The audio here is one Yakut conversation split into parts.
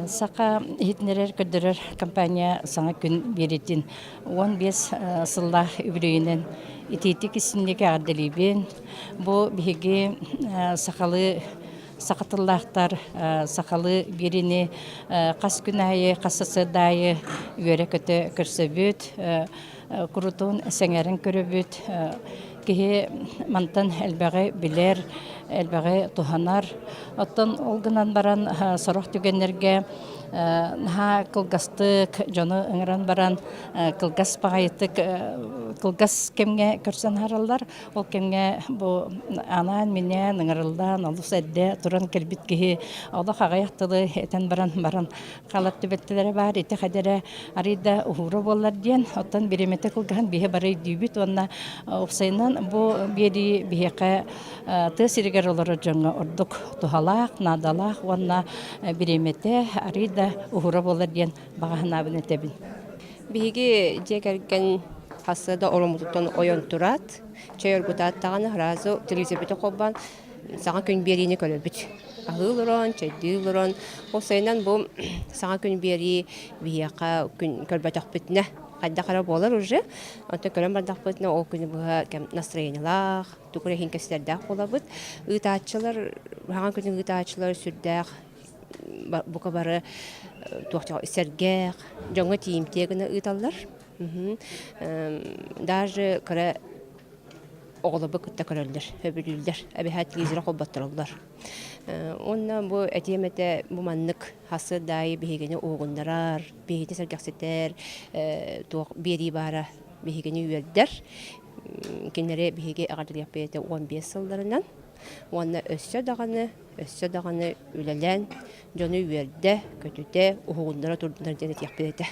Саха иһитиннэрэр көрдөрөр компания саҥа күн биэриитин 15 сыллаах үбүлүөйүнэн итиитик истиҥник эҕэрдэлиибин. Бу биһиги сахалыы саха тыллаахтар сахалыы биэриини хас күн аайы, хас сарсыарда аайы үөрэ-көтө көрсөбүт, курутун сэҥээрэн көрөбүт. Киһи мантан элбэҕи билэр, элбэҕи туһанар. Оттон ол гынан баран сорох түгэннэргэ наһаа кылгастык дьону ыҥыран баран кылгас баҕайытык кылгас кэмҥэ көрсөн аһараллар. Ол кэмҥэ бу анаан-минээн ыҥырыллан олус эрдэ туран кэлбит киһи олох аҕыйах тылы этэн баран баран хаалар түбэлтэлэрэ баар. Ити хадэрэ арыый да уһуура буоллар диэн, оттон бириэмэтэ кылгаһын биһи бары өйдүүбүт уонна уопсайынан бу биэрии биһиэхэ тыа сиригэр олорор дьоҥҥо ордук туһалаах, наадалаах уонна бириэмэтэ арыый да уһуура буолар диэн баҕа санаабын этэбин. Биһиги дьиэ кэргэн хасыа да ороммутуттан ойон тураат, чэй оргутаат даҕаны сразу телевизорбытын холбоон саҥа күн биэриини көрөбүт. Аһыы олорон, чэйдии олорон, ол сайынан бу саҥа күн биэрии биһиэхэ күн көрбөтөхпүтүнэ хайдах эрэ буолар уже. Онтон көрөн бардахпытына ол күнү быһа кэм настроениелаах, тугу эрэ иһин кэпсэтэрдээх буолабыт. Ыытааччылар, саҥа күнү ыытааччылар сүрдээх бука бары туох сэргэх, дьоҥҥо тиийимтиэ гына ыыталлар. Даже кыра оҕолорбут кытта көрөллөр, сөбүлүүллэр, эбэһээт телевизоры холботтороллор. Уонна бу этиэм этэ бу маннык сарсыарда аайы биһигини уһугуннарар, биһигини сэргэхситэр туох биэрии баара биһигини үөрдэр. Кинилэри биһиги эҕэрдэлиэхпит этэ 15 сылларынан. Уонна өссө даҕаны, өссө даҕаны үлэлээн дьону үөрдэ, көтүтэ, уһугуннара турдунар диэн этиэхпит этэ.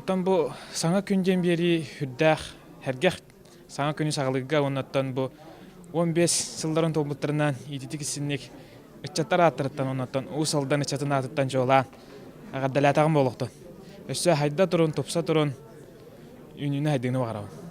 Оттон бу саҥа күн диэн биэрии сүрдээх сэргэх саҥа күнү саҕалыырга уонна оттон бу 15 сылларын туолбуттарынан иититик исинник ыччаттар ааттарыттан уонна оттон Уус Алдан ыччатын аатыттан чуолаан эҕэрдэлээтэҕим буолуохтун. Өссө хайда турун, тупса турун, үүнүүнү хайдыыны баҕарабын.